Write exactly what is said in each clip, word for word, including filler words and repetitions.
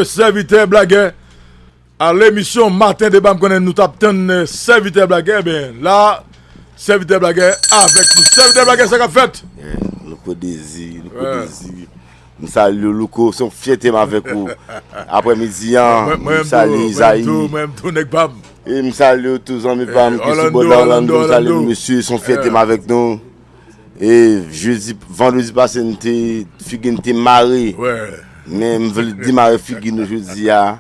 Sèvitè Blagè. A lemisyon Maten Deba, m konnen nou t ap tann, eh, Sèvitè Blagè. Ebyen, la, Sèvitè Blagè avèk nou. Sèvitè Blagè, sa k ap fèt? Eh, Louko Dezi, Louko Dezi. M salye w, Louko, se yon fyète m avèk ou. Aprèmidi an, m salye Izayi. Mwen menm tou, mwen menm tou, nèg pa m. E m salye w tou, zanmi pa m ki sou bòda Orlando, m salye nou, mesye, se yon fyète m avèk nou. E jedi, vandredi pase, n te, figi n te mare. Men m vle demare figi nou jodi a.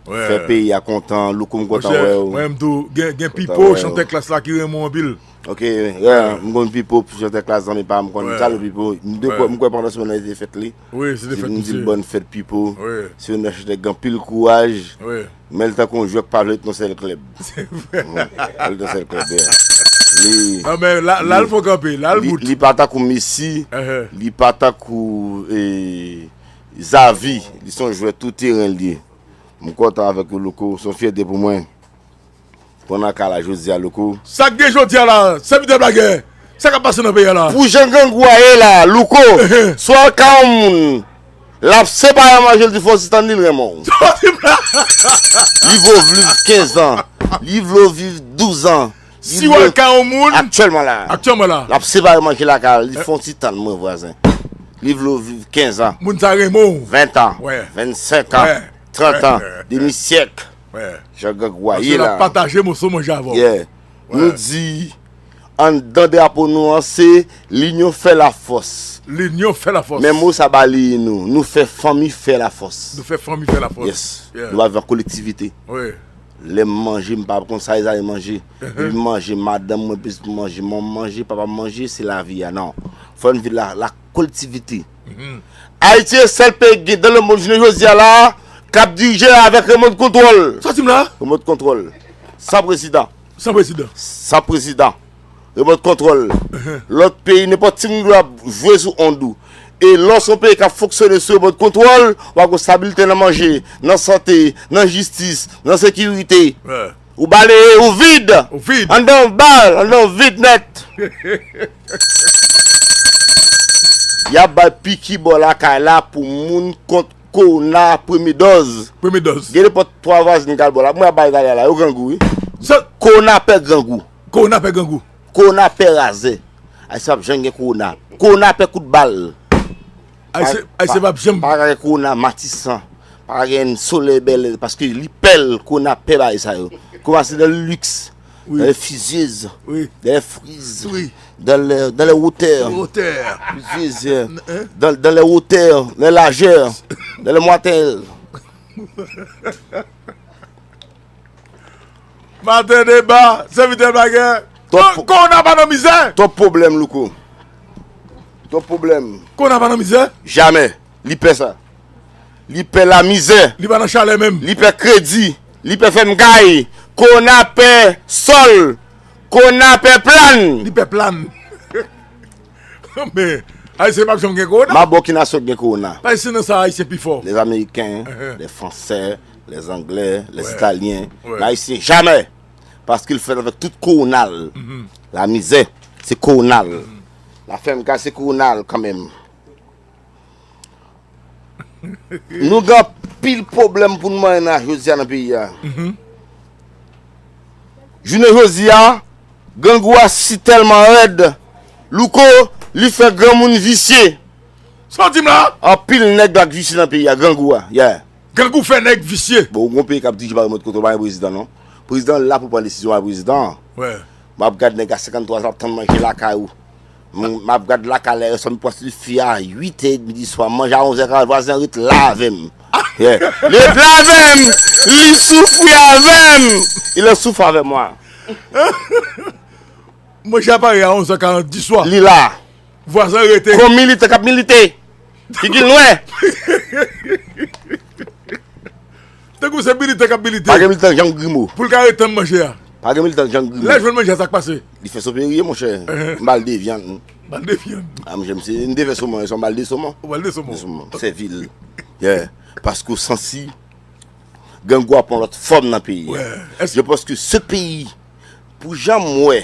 Fè peyi a kontan. Louko, m kontan wè w. Mwen menm tou, gen, gen Pipo, chantè Klass la ki renmen w anpil. Ok, yeah, m konn Pipo, chantè Klass, zanmi pa m, konn m salye Pipo. M kwè pandan semèn nan se te fèt li. Wi, se te fèt misye. M di l bòn fèt Pipo. Se youn nan chantè k gen anpil kouraj. Men l tankou yon jwè k pa vle ret nan sèl klèb. Se vre. Ret nan sèl klèb, yeah. Li, non, men la, la l fò kanpe, la l bout. Li pa tankou Messi, li pa tankou, eh, Xavi, li se yon jwè tou teren li ye. M kontan avèk ou, Louko, se yon fyète pou mwen. Pran nan ka la jodi a, Louko. Sa k gen jodi a la, sèvitè Blagè? Sa k ap pase nan peyi a la? Pou jan grangou a ye la, Louko, si w al kay yon moun, l ap separe manje, l di fò w sitann li, l renmen w. Li vle w viv kenz an, li vle w viv douz an. Si w al kay yon moun aktyèlman la, aktyèlman la, l ap separe manje lakay, li fò w sitann mwen, vwazen. Li vle w viv kenz an. Moun sa renmen w. Ven an, vennsenk an, trant an, demi syèk. Jan grangou a ye la. Paske l ap pataje moso manje avè w. Nou di, anndan drapo nou an, se linyon fè lafòs. Linyon fè lafòs. Men mo sa balaye nou. Nou fè fanmi fè lafòs. Nou fè fanmi fè lafòs. Yes. Nou pa viv an kolektivite. Lè m manje, m pa konn sa Izayi manje. Depi m manje, madanm mwen plis manje, manman manje, papa m manje, se lavi a. Non. Fò n viv la, la kolektivite. Ayiti se sèl peyi ki gen dans le monde jounen jodi a la, k ap dirije avèk remote control. Sòti m la. Remote control. San prezidan. San prezidan. San prezidan. Remote control. Lòt peyi, nenpòt ti moun ap jwe sou ond ou. E lè w se yon peyi k ap fonksyone sou remote control, w ap gen stabilite nan manje, nan sante, nan jistis, nan sekirite. Ou balaye, ou vid. Ou vid. Anndan w bal, anndan w vid nèt. Y ap bay piki bò lakay la pou moun kont kowona premye dòz. Premye dòz. Gen nenpòt twa vwazen k al bò la. Mwen ap bay bagay la, yo grangou, wi. Kowona pè grangou. Kowona pè grangou. Kowona pè razè. Ayisyen p ap janm gen kowona. Kowona pè kout bal. Ayisyen, Ayisyen p ap janm. Pa ka gen kowona Matisan. Pa ka gen solèy bèlè, paske li pè l, kowona pè bagay sa yo. Kowona se dans le luxe, dans les fuseuses, dans les frises, dans les, dans les hauteurs. Fuseuses, dans, dans les hauteurs, les largeurs, dans les montagnes. Maten Deba, sèvitè Blagè. Twòp po-, kowona pa nan mizè. Twòp pwoblèm, Louko. Twòp pwoblèm. Kowona pa nan mizè. Jamè. Li pè sa. Li pè lamizè. Li pa nan chalè menm. Li pè kredi. Li pè fèm kay. Kowona pè sòl. Kowona pè plàn. Li pè plàn. Men, Ayisyen p ap janm gen kowona. M ap ba w ki nasyon k gen kowona. Paske se nan sa Ayisyen pi fò. Les Américains, les Français, les Anglais, les Italiens. Men Ayisyen, jamè. Paske l fèt avèk tout kowona l. Lamizè, se kowona l. Lafèm kay, se kowona l kanmenm. Nou gen anpil pwoblèm pou n manyen nan jodi a nan peyi a. Jounen jodi a, grangou a si tèlman rèd, Louko, li fè granmoun visye. Sa w di m la? Anpil nèg ak visye nan peyi a, grangou a. Yeah. Grangou fè nèg visye. Bon, ou gon peyi k ap dirije pa remòt kote w, pa gen prezidan non. Prezidan la pou pran desizyon, pa prezidan an. M ap gad nèg a senkanntwa zan ap tann manje lakay ou. M, m ap gad lakay lè sòm pwòs li fi a uit è edmi di swa, manje a onz è karant, vwazen ret la avè m. Yeah. Li ret la avè m. Li soufri avè m. Il a souffert avec moi. Manje a pare a onz è karant di swa. Li la. Vwazen rete. Kon militan k ap milite. Figi l nwè. Tankou se militan k ap milite. Pa gen militan k janm grimo. Pou l ka ret tann manje a. Pa gen militan k janm grimo. Lè l jwenn manje a, sa k pase? Li fè soperiye, monchè. M ba l de vyann. Ba l de vyann. A, monchè, m se, m te fè somon, se yon ba l de somon. Ou ba l de somon. De somon. Sèvi l. Yeah. Paske w santi grangou a pran lòt fòm nan peyi a. Je pense que ce pays, pou jan m wè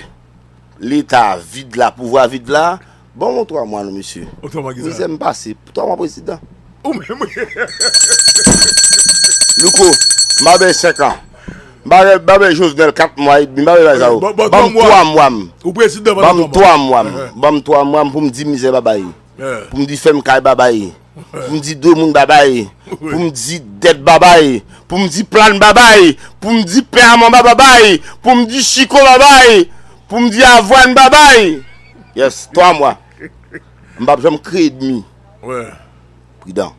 Leta vid la, pouvwa vid la, ban m yon twa mwa non, mesye. Yon twa mwa kisa? Mizè m pase, twa mwa prezidan. Ou menm, wi. Louko, m pa bay senk an. M pa bay, m pa bay Jovenel kat mwa edmi, m pa bay bagay sa yo. Ban m twa mwa m. Ou prezidan pandan twa mwa. Ban m twa mwa m. Ban m twa mwa m pou m di mizè babay. Pou m di fèm kay babay. Pou m di Domoun babay. Pou m di Dèt babay. Pou m di Plàn babay. Pou m di Pè Aman babay. Pou m di Chiko babay. Pou m di Avwàn babay. Yes, twa mwa. M p ap janm kreye edmi. Pridan.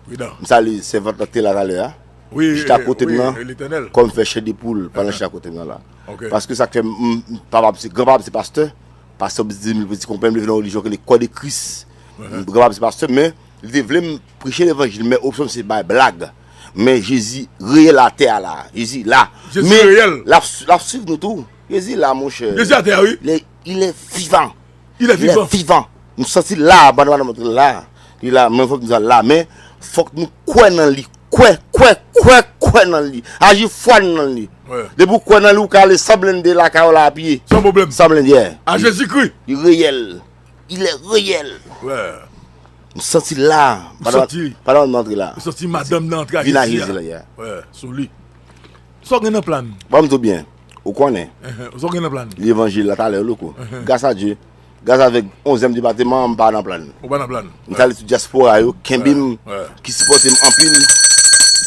M salye sèvant lan ki te la talè a. Chita kote m nan. Kòm fè chè de poul pandan chita kote m nan la. Paske sa k fè m, m, papa m se, granpapa m se pastè. Pastè Bizimil Petit Konpè, m leve nan relijyon ki rele Kò de Kris. Granpapa m se pastè, men li te vle m preche levanjil, men opsyon m se bay blag. Men Jezi reyèl atè a la. Jezi la. Men l ap, l ap swiv nou tou. Jezi la, monchè. Jezi atè a, wi. Il est, il est vivant. Il est vivant. Il est vivant. Nou santi l la, pandan nou montre l la. Li la, men fòk nou di l la, men fòk nou kwè nan li. Kwè, kwè, kwè, kwè nan li. Aji fwa n nan li. Depi w kwè nan li, ou ka ale san blende lakay w la a pye. San pwoblèm. San blende, yeah. A Jezikri. Li reyèl. Il est réel. M santi l la. Pandan, pandan m antre la. Ou santi madanm nan antre a Jezi a. Vin a Jezi la, yeah. Sou li. Sa w gen nan plan? Ban m di w byen. Ou konnen. Sa w gen nan plan? Levanjil la talè, Louko. Gras a Dye. Gras avèk onzyèm depatman an, m pa nan plan. Ou pa nan plan? M salye tout dyaspora yo, kenbe m, ki sipòte m anpil.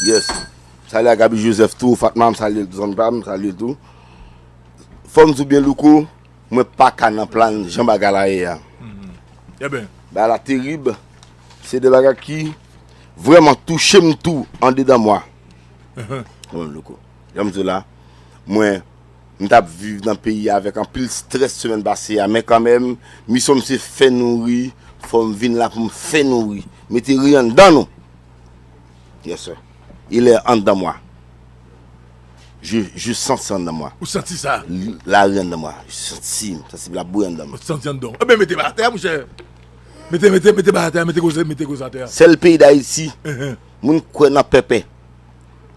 Yes. M salye a Gaby Joseph tou, Fatma, m salye l tou, zanmi pa m, m salye l tou. Fò m di w byen, Louko, mwen pa ka nan plan jan bagay la ye a. Bagay la terib. Se de bagay ki vrèman touche m tou andedan mwen. Mwen, Louko. Jan m di w la, mwen, m t ap viv nan peyi a avèk anpil strès semèn pase a, men kanmenm, misyon m se fè nou ri, fò m vin la pou m fè nou ri. Mete ri anndan nou. Yes, sir. Il est anndan mwen. Je, je sens ça anndan mwen. Ou santi sa? L-, lari anndan mwen. Je santi, m santi labouyi anndan mwen. Ou santi anndan w. Ebyen, mete ba atè a, monchè. Mete, mete, mete ba atè a, mete koze, mete koze atè a. Sèl peyi Dayiti, moun kwè nan pèpè.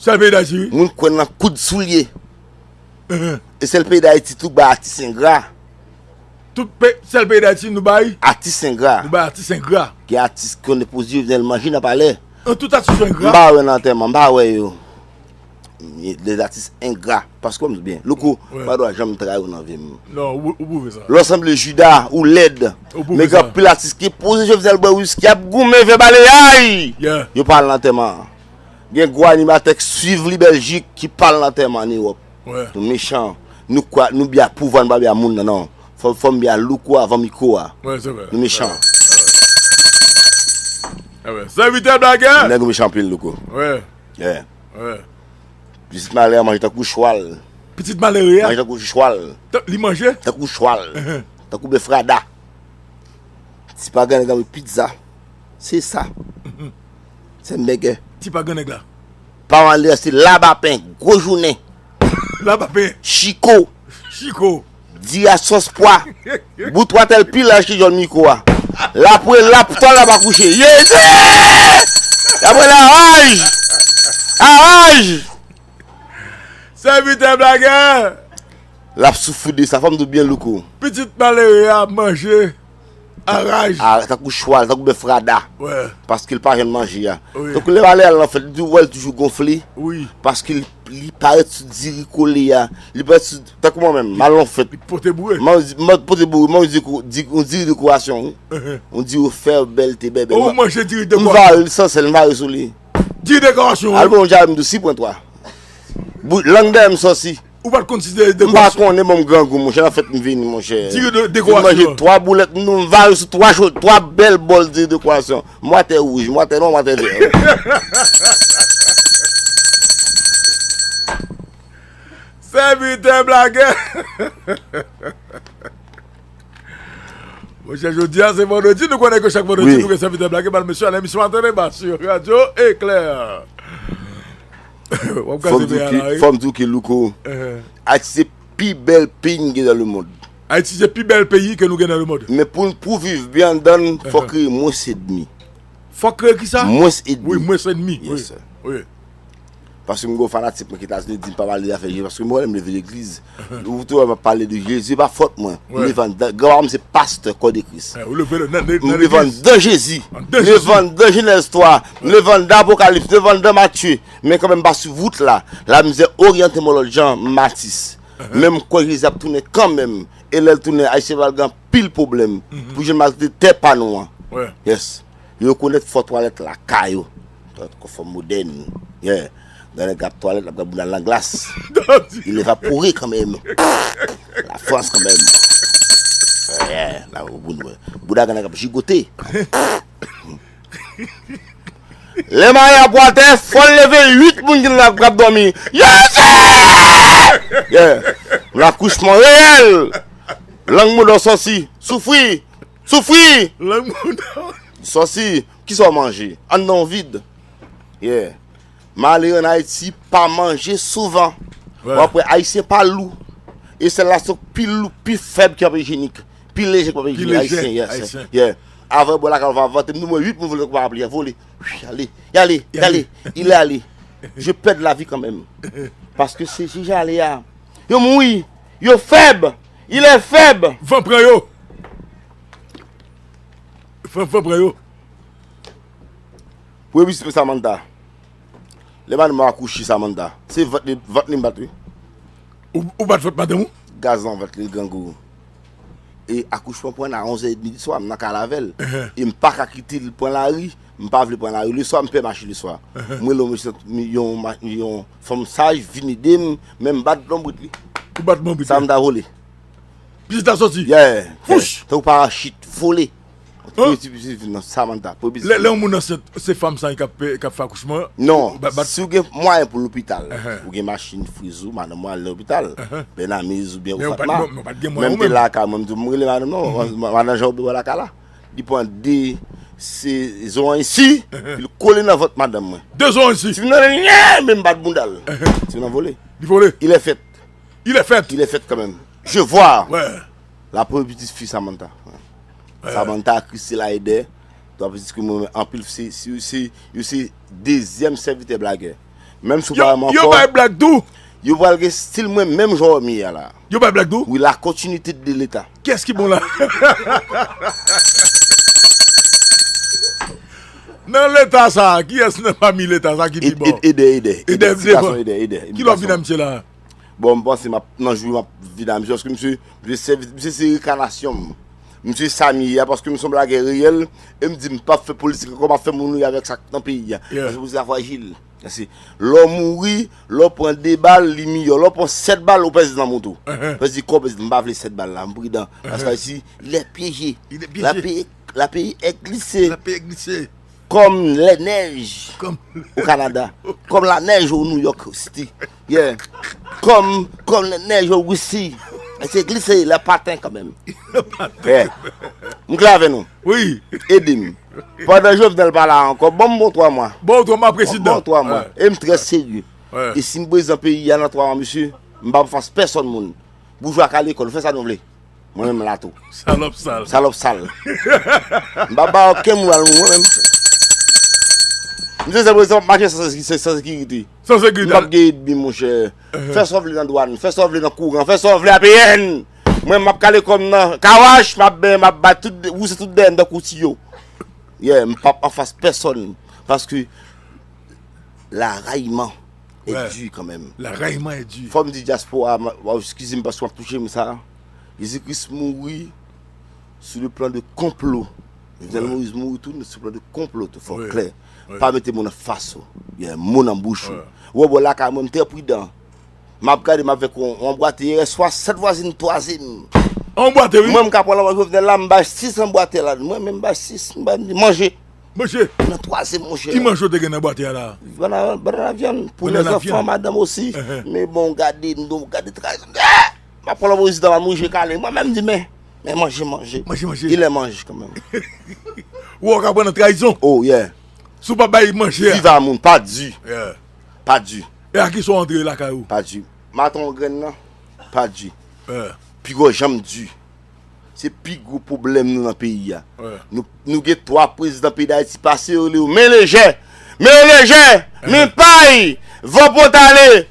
Sèl peyi Dayiti, wi. Moun kwè nan koud soulye. E sèl peyi Dayiti tou k bay atis engra. Tout pe-, sèl peyi Dayiti nou bay. Atis engra. Nou bay atis engra. Gen atis ki konn depoze Jovenel manje nan palè. An tout atis yo engra. M pa wè nan antèman, m pa wè yo. Les artistes ingrats. Paske m di byen, Louko, m pa dwe janm trayi w nan vi m. Non, ou, ou pwouve sa. Lè w sanble Jida, ou lèd. Men gen anpil atis ki poze Jovenel bwè wiski, ap goumen fè baleyay. Yo pa al nan antèman. Gen gwo animatè k swiv li Bèljik ki pa al nan antèman an Ewòp. Nou mechan. Nou kwè, nou byen a pouvwa, nou pa byen a moun nan, non. Fò, fò m byen a Louko avan mikwo a. Nou mechan. Sèvitè blagè. Nèg ou mechan anpil, Louko. Pitit malere a manje tankou chwal. Pitit malere a? Manje tankou chwal. Li manje? Tankou chwal. Tankou bèf rada. Ti pa gannèg la, pizza. Se sa. Se m bègè. Ti pa gannèg la. Pa malere a, se labapen, gwo jounen. Labapen. Chiko. Chiko. Di a sòs pwa. Bout watèl pi laj ki jòn mikwo a. Lapre lap twa lap akouche. Ye, ye! Lapre la raj. A raj. Sèvitè blagè. Lap soufri de sa, fò m di w byen, Louko. Pitit malere a manje a raj. A, tankou chwal, tankou bèf rada. Paske l pa jwenn manje a. Tankou lè malere al nan fèt, li di w wè l toujou gonfle. Paske li, li parèt sou diri kole a. Li parèt sou Tankou mwen menm, m al nan fèt. Li pote boure. M al di, m al pote boure, m al di, di, yon diri dekorasyon, wi. Yon diri fè bèlte bèbè. Ou manje diri dekorasyon. M vare l san sèl, m vare sou li. Diri dekorasyon, wi. Al bon, m di si pran twa. Lang dèyè m sòsi. Ou pa t konn si se dekorasyon. M pa konnen, bon, m grangou, monchè, nan fèt m vini, monchè. Diri de, dekorasyon. M manje twa boulèt, m vare sou twa cho, twa bèl bòl diri dekorasyon. Mwatè wouj, mwatè nwa, mwatè vè. Sèvitè blagè. Monchè, jodi a se vandredi, nou konnen ke chak vandredi nou gen sèvitè blagè, bal mesye, nan emisyon Atè Deba sou Radio Éclair. W ap kraze peyi a la, wi. Fò m di w ke, Louko, Ayiti se pi bèl peyi n gen nan lemonn. Ayiti se pi bèl peyi ke nou gen nan lemonn. Men pou, pou viv byen anndan l, fòk kreye mwens edmi. Fòk kreye kisa? Mwens edmi. Wi, mwens edmi. Yes, sir. Wi. Paske m gen yon fanatik mwen ki Etazini di m pa pale de afè Jezi, paske mwen menm m leve legliz. Ou te wè m ap pale de Jezi, e pa fòt mwen. M leve anndan, granpapa m se pastè kò de Kris. M leve anndan Jezi, m leve anndan Jenèz twa, m leve anndan Apokalips, m leve anndan Matye. Men kanmenm m pa sou wout la. Lamizè oryante mwen lòt jan, m atis. Men m kwè Jezi ap tounen kanmenm. E lè l tounen, Ayisyen pral gen anpil pwoblèm pou jwenn malgre tè pa nou an. Yes. Yo rekonèt fò twalèt lakay yo. Twalèt konfò modèn. Yeah. Gade nèg ap twalèt, l ap gade bounda l nan glas. Il evapore kanmenm. Lafrans kanmenm. Yeah. La, bounda, bounda gade nèg ap jigote. Lè maryaj ap atè, fò l leve uit moun ki nan la k ap dòmi. Yo di! Yeah. Lakouchman reyèl. Lang mouda w sòsi. Soufri. Soufri. Lang mouda w. Sòsi. Kisa w manje? Anndan w vid. Yeah. Malere ann Ayiti pa manje souvan. W ap wè Ayisyen pa lou. E sèl la se pi lou, pi fèb ki ap ijyenik. Pi leje ki ap ijyenik. Ayisyen, yeah. Avan bò lakay ou va vante m di mwen uit moun vole tankou parapli a vole. Ale, y ale, y ale. Il est allé. Je perds la vie quand même. Paske se jije ale a. Yo mouri. Yo fèb. Il est faible. Van pran yo. Van, van pran yo. Premye pitit mwen Samantha. Lè madanm mwen akouche Samantha, se vant li, vant li m bat wi. Ou, ou bat vant madanm ou? Gaz nan vant li, li grangou. E akouchman pran a onz è edmi di swa, m nan kay la avè l. E m pa ka kite l pran lari, m pa vle pran lari. Leswa, m pè mache leswa. M rele yon mesye, yon, yon fanm saj vin ede m, men m bat lonbrit li. Ou bat lonbrit li? Samantha vole. Pitit la sòti. Yeah. Fouch! Tankou parachit, vole. Premye ti pitit vin nan Samantha. Premye pitit. Lè, lè yon moun ansent, se fanm sa k ap, k ap fè akouchman? Non. Si w gen mwayen pou lopital, ou gen machin friz ou, madanm ou al nan lopital, Bènamiz oubyen Fatma. Men w pa t gen mwayen ou menm. Menm te lakay mwen, m di w, m rele madanm non, madan Jan oubyen bò lakay la. Li pran de se zoranj si, li kole nan vant madanm mwen. De zoranj si. Ti moun nan, men m bat bounda l. Ti moun nan vole. Li vole. Il est fait. Il est fait. Il est fait quand même. Je vois. La premye pitit fi Samantha. Samantha, Christela, Eder. Twa pitit ke mwen anpil se, se, se, yo se dezyèm sèvitè blagè. Menm si w pa renmen ankò, yo bay blag tou. Yo pral gen stil mwen menm jan w wè m ye a la. Yo bay blag tou. Wi, la continuité de l'État. Kiyès ki bon la? Nan leta sa, kiyès nan pami leta sa ki pi bon? Eder, Eder. Eder, ti gason Eder, Eder. Ki lè w vin a misye la? Bon, m panse m ap, nan jou m ap vin a misye, paske misye, misye se, misye se rekanasyon m. Misye sa m ye a, paske m se yon blagè reyèl, e m di m p ap fè politik ankò, m ap fè moun ri avèk sa k nan peyi a. Paske politik la frajil. Lè w mouri, lè w pran de bal, li miyò. Lè w pran sèt bal, ou pèdi nan moto. Pèdi kò, pèdi, m pa vle sèt bal la, m pridan. Paske isi, il est piégé. La peyi, la peyi est glissé. Kòm lè nèj o Kanada. Kòm la nèj o New York City. Yeah. Kòm, kòm lè nèj o Risi. Se glise, lè paten kanmenm. Yeah. M klè avè nou. Wi. Ede m. Pandan Jovenel pa la ankò, ban m bon twa mwa. Bon twa mwa, prezidan. Bon twa mwa. E m trè serye. E si m prezan peyi a nan twa mwa, mesye, m p ap fas pèsonn moun. Boujwa ka lekòl, fè sa nou vle. Mwen menm m la tou. Salòp sal. Salòp sal. M pa ba okenn moun al mwen menm. M se sèl prezan m ap mache san, san, san sekirite. San sekirite. M p ap gen edmi, monchè. Fè sa w vle nan dwàn, fè sa w vle nan kouran, fè sa w vle A P N. Mwen m ap kale kò m nan kawach, m ap benyen, m ap bay tout, wouse tout dèyè m tankou tiyo. Yeah, m p ap anfas pèsonn. Paske larayman est dur quand même. Larayman est dur. Fò m di dyaspora, eskize m paske w ap touche m sa. Jezi Kris mouri sou le plan de konplo. Jovenel Moïse mouri tou sou plan de konplo tou, fò w klè. Pa mete mo nan fas ou. Yeah, mo nan bouch ou. Ou wè bò lakay mwen, m trè pridan. M ap gade, m ap fè yon, yon anbwate, yè swa sèt vwazin twaze m. Anbwate, wi. Mwen, m ka pran lanmò Jovenel la, m bay sis anbwate la. Mwen menm, m bay sis, m bay manje. Manje. Nan twaze m, monchè. Ki manje w te gen nan bwate a la? Bannana, bannana vyann, pou lèzanfan, madanm osi. Men bon, gade, m di w, gade tray. M ap pran lanmò prezidan, m ap manje kale. Mwen menm, m di, men, men manje, manje. Manje, manje. Il est mange quand même. Ou ka pran nan trayizon. Oh, yeah. Si w pa bay manje a. Viv a moun, pa di. Yeah. Pa di. E a kisa w antre lakay ou? Pa di. Maton grenn nan, pa di. Piga w janm di. Se pi gwo pwoblèm nou nan peyi a. Nou, nou gen twa prezidan peyi Dayiti pase yo rele yo men lejè. Men lejè, men pay, Van Pòtale,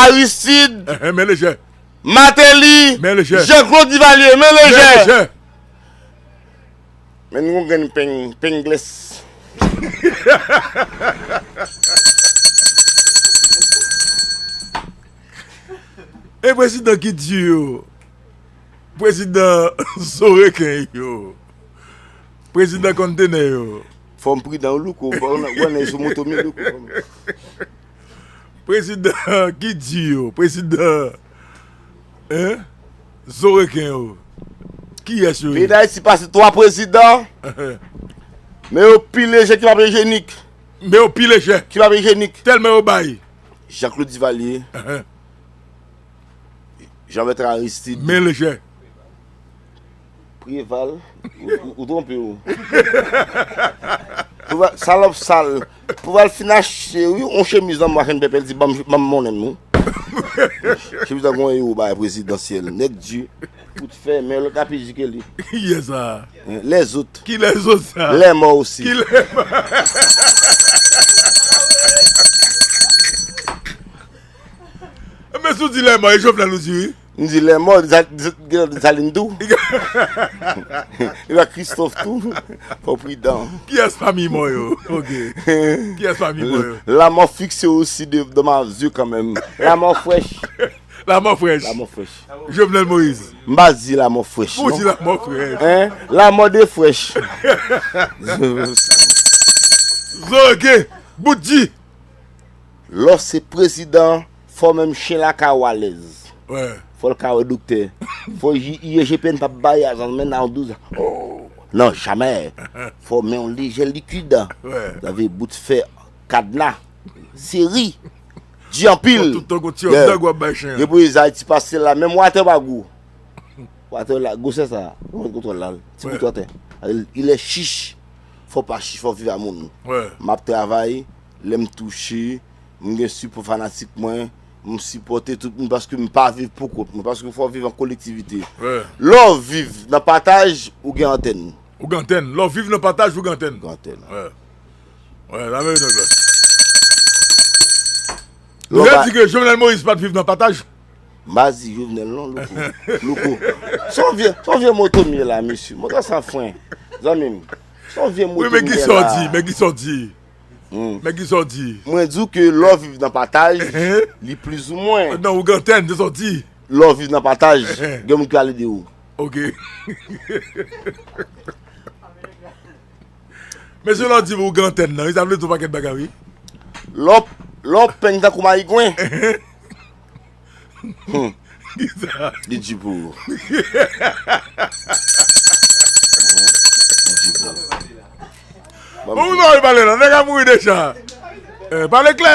Aristide, Enhen, men lejè. Martelly, Men lejè. Jean-Claude Duvalier, men lejè. Men lejè. Men nou gon grenn peng, peng glès. E prezidan ki di yo, prezidan zo reken yo, prezidan kontenè yo. Fò m pridan, wi, Louko. Fò w nan, w nan sou moto, men, Louko. Prezidan ki di yo, prezidan, hein? Zo reken yo. Kiyès yo ye? Peyi Dayiti pase twa prezidan, men yo pi lejè ki pa ijenik. Men yo pi lejè. Ki pa ijenik. Tèlman yo bay. Jean-Claude Duvalier, Jean-Bertrand Aristide, Men lejè. Preval, ou, ou, ou twonpe w. Preval, salòp sal. Preval fin achte, wi, yon chemiz nan mwa Kenn Pèpè, l di, "Ban m, ban m monnen m, non." Chemiz nan gon ewo bay prezidansyèl. Nèg di, kout fè, men lòt la pi di ke li. Kiyès sa? Hein, lèzòt. Ki lèzòt sa? Lèmò osi. Ki lèmò? Men si w di lèmò, e Jovenel ou di, wi. M di lèmò, Desa-, Desa-, Desalin tou. Li la Christophe tou. Fò pridan. Kiyès pami mò yo? Ok. Kiyès pami mò yo? Lamò fikse osi de, de ma zye kanmenm. Lamò frèch. Lamò frèch. Lamò frèch. Jovenel Moïse. M pa di lamò frèch, Ou non. Di lamò frèch. Hein? Lamò de frèch. Zo reken. Bout di. Lè w se prezidan, fò menm chen la ka wè alèz. Wè. Fò l ka wè doktè. Fò I G P N pa bay azan men nan douz. Oh, non, jamè. Fò men yon lejè likid. Wè. Zave bout fè, kadna, seri, di anpil. Fò tout tan gon ti anndan gwa bay chen. Depi Ayiti pase la, menm watè pa gou. Watè la, gwosè sa, mwen kontwòl la, ti bout watè. Il est chiche. Fò pa chiche, fò viv a moun. Wè. M ap travay, lè m touche, m gen sipò fanatik mwen, m sipòte tout moun paske m pa viv pou kont mwen, paske fò w viv an kolektivite. Wè. Lè w viv nan pataj, ou gen antèn. Ou gen antèn. Lè w viv nan pataj, ou gen antèn. Gen antèn. Wè. Wè, la verite klè. Lè w Lè w ba- di ke Jovenel Moïse pa t viv nan pataj. M pa di Jovenel non, Louko. Louko. Se yon vye, se yon vye moto m ye la, mesye. Moto san fren. Zanmi m. Se yon vye moto m ye la. Wi, men ki sa w di, men ki sa w di. Hmm. Men ki sa w di. Mwen di w ke lè w viv nan pataj, li plizoumwen. Non, ou gen antèn, se sa w di. Lè w viv nan pataj, gen moun ki pral ede w. Ok. Men se lè w di m ou gen antèn nan, wi, sa vle di yon pakèt bagay, wi. Lè w, lè w peng tankou mayigwen. Hmm. Kisa? Li di pou ou. Li di pou ou. Bon, ou nan pale la, nèg a mouri deja. Eh, pale klè.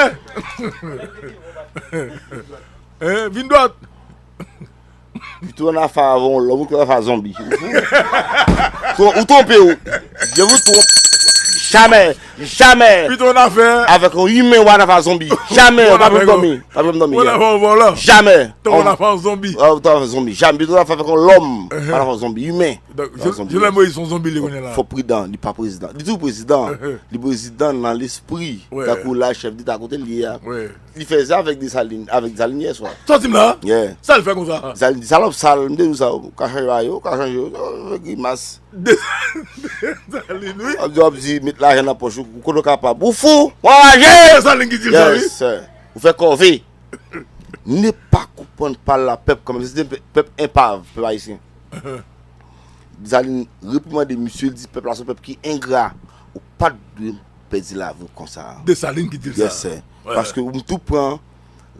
Eh, vin dwat. Pito an afè avè yon lòm, ou pito an afè zonbi. Ou twonpe w. Je vous trompe. Jamais, jamais. Pito an afè. Avèk yon imen, ou an afè zonbi. Jamais, ou pa janm dòmi. Pa janm dòmi. Ou an afè yon vòlò. Jamais. Ou an afè yon zonbi. Ou an afè zonbi. Jamais. Pito an afè avèk yon lòm. Ou an afè zonbi. Imen. Donk, Jovenel Moïse se yon zonbi li konnen la. Fò pridan, li pa prezidan. Li toujou prezidan. Li prezidan nan lespri. Tankou la chèf deta kote l ye a. Li fè sa avèk Desalin, avèk Desalin yè swa. Sa w di m la? Yeah. Sa l fè konsa? Desalin di, "Salòp sal, m te di w sa, ou ka chanje bagay yo, ou ka chanje yo, ou fè grimas." Desalin, wi. W ap di, w ap di, met lajan nan pòch ou, kote w kapab. Ou fou, w anraje! Desalin ki di l sa, wi. Yes, sir. Ou fè kòve. Ne pa konprann pa la pèp kanmenm. Se te pèp enpav, pèp ayisyen. Desalin reprimande misye, li di pèp la se yon pèp ki engra. Ou pa t dwe pèdi lavi w konsa. Desalin ki di l sa. Yes, sir. Paske m tou pran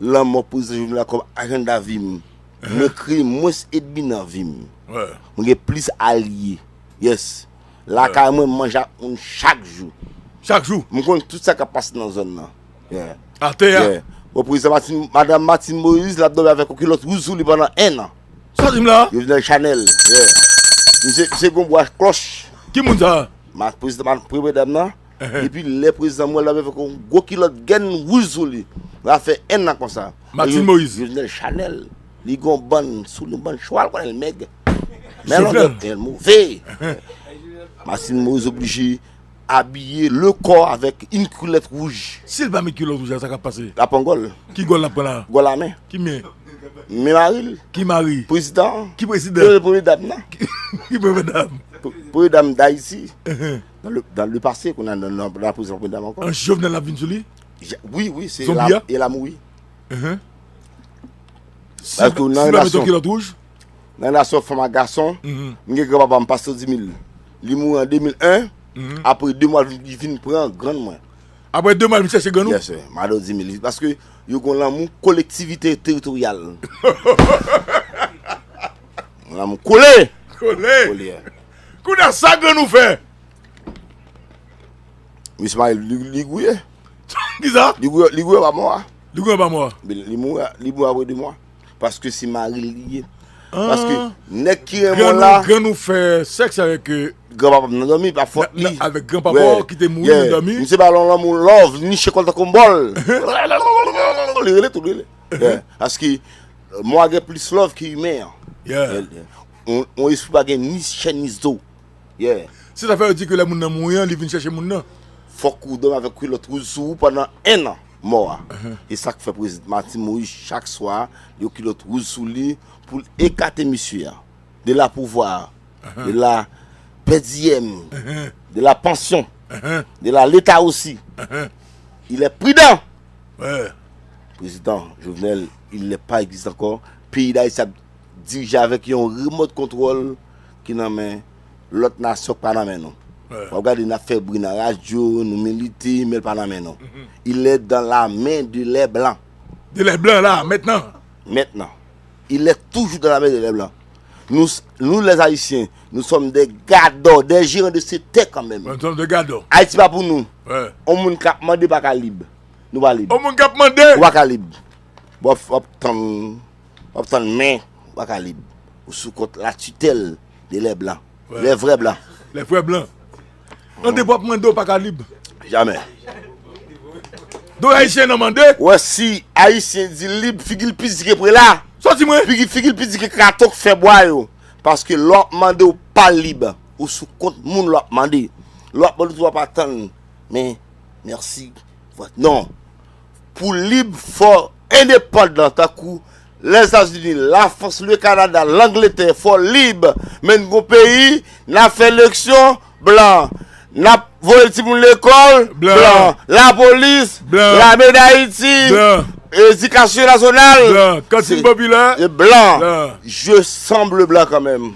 lanmò prezidan Jovenel la kòm ajanda vi m. Mwen kreye mwens ènmi nan vi m. Mwen gen plis alye. Yes. Lakay mwen, m manje ak moun chak jou. Chak jou? M konn tout sa k ap pase nan zòn nan. Yeah. Atè a? Yeah. Bon, prezidan Martine, madanm Martine Moïse, l ap dòmi avèk yon kilòt wouj sou li pandan en an. Sa w di m la? Jovenel Chanel. Yeah. Misye, misye gon bwa klòch. Ki moun sa? Ma, prezidan, ma, premye dam nan. Epi lè prezidan mwen la avèk yon gwo kilòt gèn wouj sou li. L a fè en an konsa. Martine Moïse. Jovenel Chanel. Li gon bann sou li, bann chwal, konnen l mèg. Men Jovenel. Lòt move. Martine Moïse oblije abiye le kò avèk yon kilòt wouj. Si l pa met kilòt wouj la, sa k ap pase? L ap pran gòl. Ki gòl l ap pran la? Gòl a men. Ki men? Men mari l. Ki mari? Prezidan an. Ki prezidan? Premye dam nan. Ki, ki premye dam? Pre- Premye dam Dayiti. Nan le, nan le pase, kounye a nan, nan, nan la prezidan premye dam ankò. An Jovenel ap vin sou li? Wi, wi, se la, e la mouri. Paske nan relasyon, kilòt wouj, nan relasyon fanm ak gason, m gen granpapa m, pastè Dimil. Li mouri an de mil en, apre de mwa, li vin pran grann mwen. Apre de mwa, li vin chèche grann ou? Yes, sir. Madan Dimil. Paske yo gen lanmou kolektivite teritoryal. Lanmou kole. Kole. Kole. Kounye a, sa grann ou fè? Misye mari li, li gouye. Kisa? Li gouye, li gouye pa mò a. Li gouye pa mò a. Li, li mouri, li mouri apre de mwa. Paske se mari l li ye. Paske nèg ki renmen w la. Grann ou fè sèks avèk, euh, granpapa m nan dòmi, pa fòt li. Avèk granpapa w ki te mouri nan dòmi. Misye ba l yon lanmou love, niche kò l tankou yon bòl. Li rele tou, li rele. Paske, euh, mò a gen plis love ki imen an. Yon, yon espri pa gen ni chè ni zo. Yeah. Se sa fè yo di ke lè moun nan mouri an, li vin chèche moun nan. Fòk ou dòmi avèk kilòt wouj sou ou pandan en an mò a. E sa k fè Prezidan Martine Moïse, chak swa, yo kilòt wouj sou li pou l ekate misye a. De la pouvwa, de la pèdiyèm, de la pansyon, de la leta osi. Il est prudent. Prezidan Jovenel, il n'est pas existe encore. Peyi Dayiti ap dirije avèk yon remòt kontwòl ki nan men lòt nasyon, k pa nan men nou. W ap gade n ap fè bri nan radyo, nou milite, men l pa nan men nou. Il est dans la main de les blancs. De les blancs la, maintenant. Maintenant. Il est toujours dans la main de les blancs. Nous, nous les Haïtiens, nous sommes des gadò, des gérants de cette terre quand même. Nous sommes des gadò. Ayiti pa pou nou. On moun k ap mande pa ka lib. Nou pa lib. On moun k ap mande. Ou pa ka lib. W ap, w ap tann, w ap tann men, w pa ka lib. Ou sou kont la tutelle de les blancs. Les vrais blancs. Les vrais blancs. An depi w ap mande, w pa ka lib. Jamè. Donk Ayisyen nan mande. Ou wè si Ayisyen di lib, figi l pi di ke prela. Sa w di mwen? Figi, figi l pi di ke kato k fè bwa yo. Paske lè w ap mande, w pa lib. Ou sou kont moun lè w ap mande. Lè w ap mande, w ap atann. Men, mèsi. Non. Pou lib, fò endepandan, tankou Lèzetazini, Lafrans, le Kanada, Langletè, fò lib. Men n gon peyi, n ap fè eleksyon, blan. N ap voye timoun lekòl, blan. Lapolis, blan. Lame Dayiti, blan. Edikasyon nasyonal, blan. Kantin popilè, blan. Je semble blanc quand même.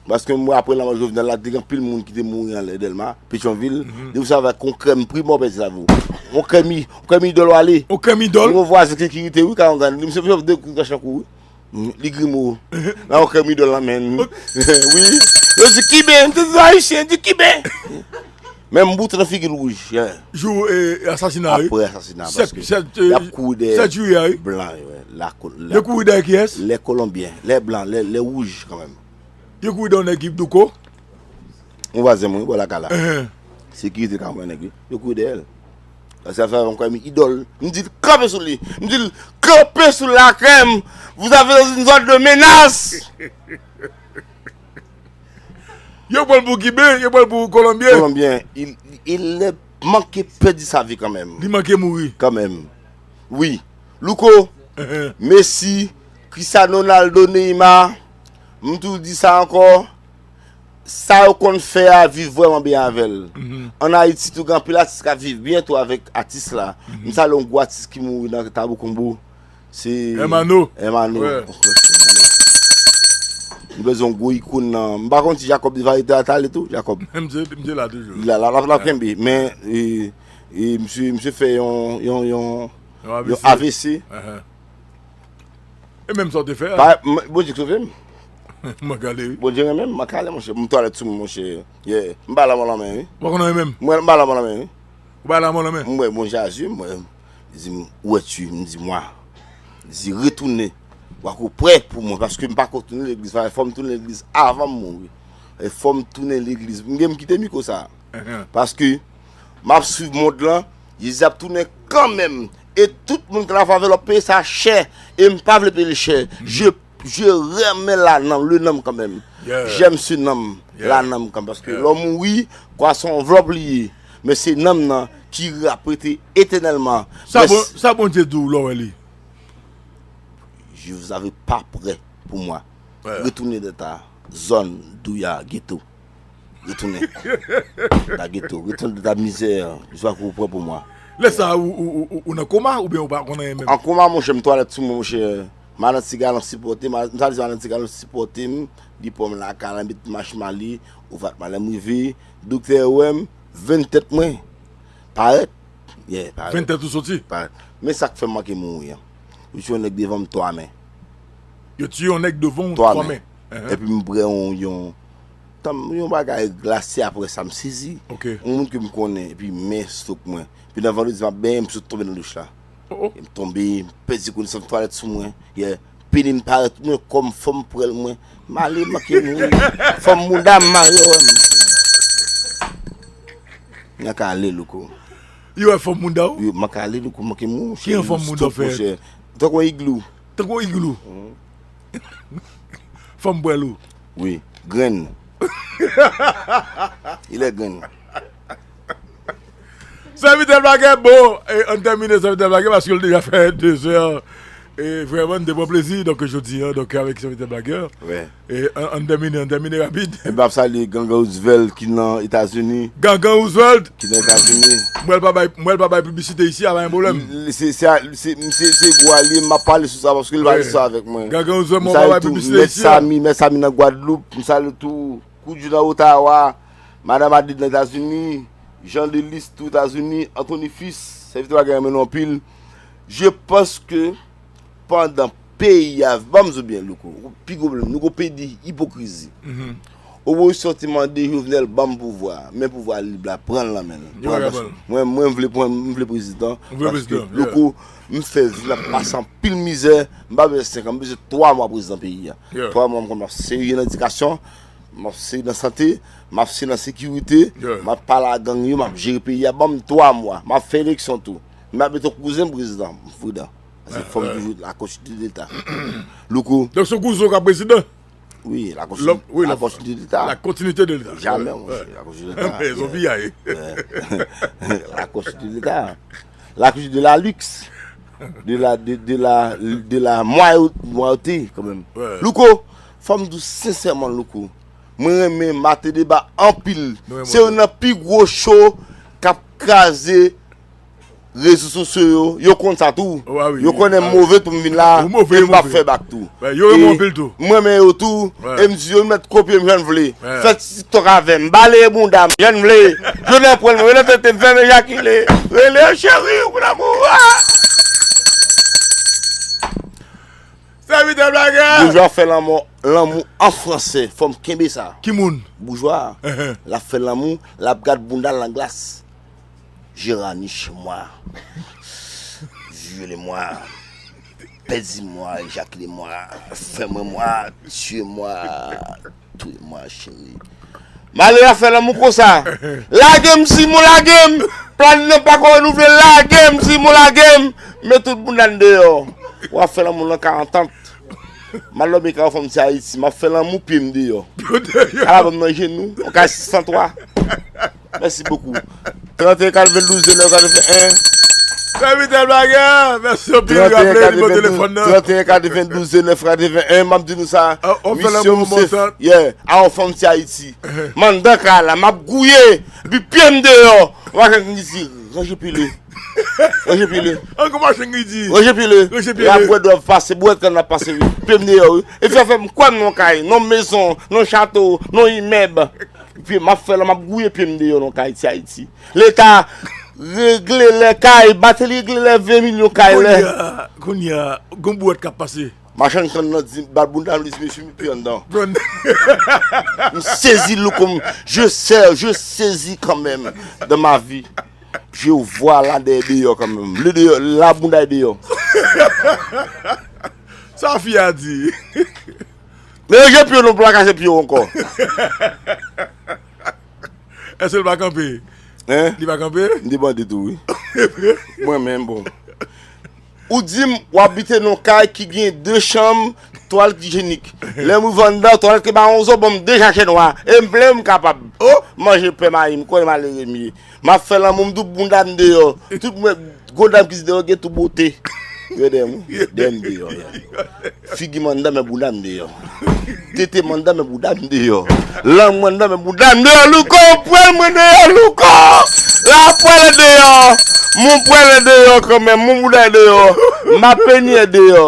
Paske m wè apre lanmò Jovenel la, te gen anpil moun ki te mouri anlè Dèlma, Petyonvil. Depi w sava avèk yon krèm Primò, pèdi lavi w. Yon krèm, yon krèm idòl w ale. Yon krèm idòl? Yon vwazen sekirite, wi, ka yon grann. Li, misye, misye, de kou kach nan kou, wi. Li grimo. La, yon krèm idòl la, men. Wi. Yo di Kiben, m te di Ayisyen, di Kiben. Men m bout nan figi l wouj. Jou, eh, asasina, wi. Apre asasina, paske y ap kouri dèyè blan yo, wi. Yo kouri dèyè kiyès? Les Colombiens, les blancs, les, les rouges, quand même. Yo kouri dèyè yon nèg ki douko. Yon vwazen mwen, bò lakay la. Sekirite ka mwen nèg, wi. Yo kouri dèyè l. Paske sa fè yon krèm idòl. M di l kanpe sou li. M di l kanpe sou la krèm. Vous avez une zone de menace. Yo pran l pou Kiben, yo pran l pou Kolonbyen. Kolonbyen, il, il manke pèdi sa vi kanmenm. Li manke mouri. Kanmenm. Wi. Louko, Messi, Cristiano Ronaldo, Neymar, m toujou di sa ankò, sa yo konn fè a viv vrèman byen avè l. Ann Ayiti tou, gen anpil atis k ap viv byen tou avèk atis la. M salye yon gwo atis ki mouri nan Tabou Konbo. Se Hermano. Hermano. M bezwen yon gwo ikòn nan. M pa konn si Jacob de Variété a t ale tou, Jacob. M se, m se la toujou. Li la, la, la, la kenbe. Men, e, e, misye, misye fè yon, yon, yon, yon A V C. E menm sa w te fè a? Bondye k sove m. Mwen k ale, wi. Bondye renmen m, mwen k ale, monchè. M twalèt sou mwen, monchè. Yeah. M pa lanmò lanmen, wi. Ou pa konn anyen menm? Mwen, m pa lanmò lanmen, wi. Ou pa lanmò lanmen? M wè Bondye a zye m, mwen. Li di m, "Où es-tu?" M di, "Moi." Li di, "Retourne. Ou prè pou mwen, paske m pa ko tounen legliz, fò m tounen legliz avan m mouri. E fò m tounen legliz." M gen m kite mikwo sa. Paske m ap swiv mond lan, Jezi ap tounen kanmenm. E tout moun ki nan favè l ap peye sa chè. E m pa vle peye l chè. Je, je renmen la nan le nanm kanmenm. J'aime ce nanm. La nanm kan, paske lè w mouri, kò a se yon anvlòp li ye. Men se nanm nan ki ap rete etènèlman. Sa Bon, sa Bondye di w lè w wè li. Je vous avais pas prêt pour moi. Retounen dans ta zone d'où il y a ghetto. Retounen dans ta ghetto. Retounen dans ta misère. Je vois que vous prêt pour moi. Lè sa ou, ou, ou, ou nan koma oubyen ou pa konn anyen menm? An koma, monchè, m twalèt sou mwen, monchè. Madan Ti Galon sipòte m, m sa di Madan Ti Galon sipòte m, li pran m lakay la, met mach m ale, ou vat malè m rive, doktè wè m, venn tèt mwen parèt. Yeah, parèt. Venn tèt ou soti? Parèt. Men sa k fè m manke mouri an. Yo tiye yon nèg devan m twa men. Yo tiye yon nèg devan w twa men. Epi m pran yon, yon, tanm, yon bagay glase apre sa, m sezi. Ok. Yon moun ke m konnen, epi men stok mwen. Epi nan vandredi, m ap benyen, m sot tonbe nan douch la. Oh, oh. E m tonbe, m pèdi konesans, twalèt sou mwen. Yeah. Peni m parèt mwen, kò m fò m pran l mwen. M ale, m manke mouri. Fò m mouda m mare wè m. M ka ale, louko. Yo wè fòm mouda w? Yo, m ka ale, louko, m manke mouri. Ki jan fòm mouda w fè? Tankou yon iglou. Tankou yon iglou. Fòm bwèl ou. Wi, grenn. Il est grenn. Sèvitè Blagè, bon, e, ann tèmine Sèvitè Blagè paske l deja fè de zè. E vrèman, n te pran plezi, donk, jodi a, donk, avèk Sèvitè Blagè. E ann, ann tèmine, ann tèmine rapid. E m ap salye Gangan Roosevelt ki nan Etazini. Gangan Roosevelt? Ki nan Etazini. Mwen l pa bay, mwen l pa bay piblisite isi a, pa gen pwoblèm. Se, se, se, se, se gwo alye, m ap pale sou sa paske l pale sa avèk mwen. Gangan Roosevelt, mwen pa bay piblisite isi a. Mèt Sami, Mèt Sami nan Gwadloup, m salye tou. Koudjou nan Ottawa, Madan Madrid nan Etazini, Jan Delis tou Etazini, Anthony Fils, sèvitè Blagè renmen nou anpil. Je pense que pandan peyi a, ban m di w byen, louko, pi gwo pwoblèm, nou gon peyi de ipokrizi. Opozisyon te mande Jovenel ban m pouvwa, men pouvwa lib la pran l nan men l. Mwen, mwen vle pran, m vle prezidan, paske louko, m fè vi m ap pase anpil mizè, m pa bezwen senk an, m bezwen twa mwa prezidan peyi a. Twa mwa m konn ap serye nan edikasyon, m ap sere nan sante, m ap sere nan sekirite, m ap pale a gang yo, m ap jere peyi a, ban m twa mwa, m ap fè eleksyon tou. M ap mete yon kouzen m prezidan, m fredan. Paske fò m toujou la kontinite de leta. Louko. Donk se yon kouzen w k ap prezidan? Wi, la kontinite de leta. La kontinite de leta. Jamè, monchè, la kontinite de leta. Zonbi a ye. La kontinite de leta. La kontinite de la liks. De la, de, de la, de la mwayo-, mwayote, kanmenm. Louko, fò m di w sensèman, louko. Mwen renmen Maten Deba anpil. Se youn nan pi gwo show k ap kraze rezo sosyo yo. Yo konn sa tou. Yo konnen m move tou m vin la. E m p ap fè bak tou. Yo renmen w anpil tou. M renmen yo tou. E m di yo mèt kopye m jan n vle. Fè ti TikTok avè m. Bale bounda m jan n vle. Jodi a pran mwen rele tete m fè m ejakile. Rele cheri ou mon amour. Sèvitè Blagè. Boujwa fè lanmò, lanmou an fransè. Fò m kenbe sa. Ki moun? Boujwa. L ap fè lanmou, l ap gad bounda l nan glas. Jera, niche mwa. Vyole mwa. Pèdi mwa, ejakile mwa. Fè mwen mwa, tiye mwa. Touye mwa, cheri. Malere a fè lanmou konsa. Lage m, Simon, lage m. Plani nan pako renouvle, lage m, Simon, lage m. Men tout bounda n deyò. W ap fè lanmou nan karantant. M al lòbyen kay yon fanm ti Ayiti, m ap fè lanmou pye m deyò. Al avè m nan jenou, yon kay sis san twa. Mèsi bokou. Trannteyen katrevendouz venèf katreven en. Sèvitè Blagè, mèsi anpil, raple nimewo telefòn nan. Trannteyen katrevendouz venèf katreven en, m ap di nou sa. Misyon m se, yeah, a yon fanm ti Ayiti. M anndan kay la, m ap gouye, epi pye m deyò. Machann ki di, ranje pile. Ranje pile. An kon machann ki di. Ranje pile. Ranje pile. L ap wè dòv pase, bwèt kann ap pase, wi. Pye m deyò, wi. Epi fè m kwè m nan kay, nan mezon, nan chato, nan imèb. Epi m ap fè la, m ap gouye pye m deyò nan kay ti Ayiti. Leta regle lè kay, Martelly regle lè ven milyon kay lè. Kounye a, kounye a, gon bwèt k ap pase. Machann kann nan di, bat bounda m, li di, mesye, m pye anndan. M sezi, louko m, je sè, je sezi kanmenm dans ma vie. Je vois la dèyè deyò kanmenm. Le deyò, la bounda e deyò. Sa fi a di. Men je pye w non pou l pa kase pye w ankò. Èske l pa kanpe? Hein? Li pa kanpe? M te bande tou, wi. Mwen menm, bon. Ou di m, w abite nan yon kay ki gen de chanm, Twal ijenik. Lè m rive anndan, twal ke ba yon zo ban m de sachè nwa. E m plen, m kapab. Manje pen mayi, m konnen malere m ye. M ap fè lanmou, m tou bounda m deyò. Tout mwen, gwo dam ki deyò, gen tou bote. Yo dèyè m, dèyè m deyò. Figi m anndan, men bounda m deyò. Tete m anndan, men bounda m deyò. Lang m anndan, men bounda m deyò. Louko, pwèl mwen deyò, Louko. Lapwèl deyò. Mon pwèl deyò kanmenm, mon bounda deyò. Ma penye deyò.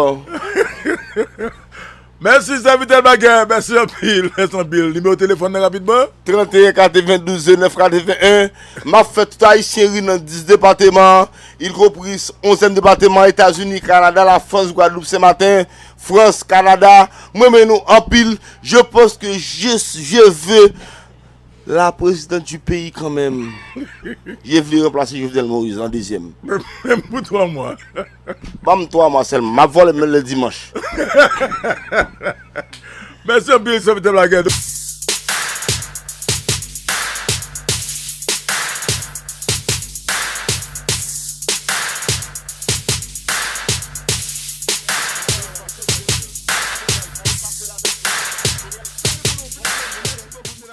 Mèsi, sèvitè Blagè. Mèsi anpil, mèsi anpil. Nimewo telefòn nan rapidman? Trant e en, katrevendouz, vennnèf, katreven en. M ap fè tout Ayisyen ri nan dis depateman. Y compris onzième département, États-Unis, Canada, la France, Guadeloupe, Saint-Martin, France, Canada. Mwen renmen nou anpil. Je pense que je, je veux la présidente du pays quand même. Je vle ranplase Jovenel Moïse an dezyèm. Menm pou twa mwa. Ban m twa mwa sèlman. M ap vòlè menm lè dimanch. Mèsi anpil, sèvitè Blagè.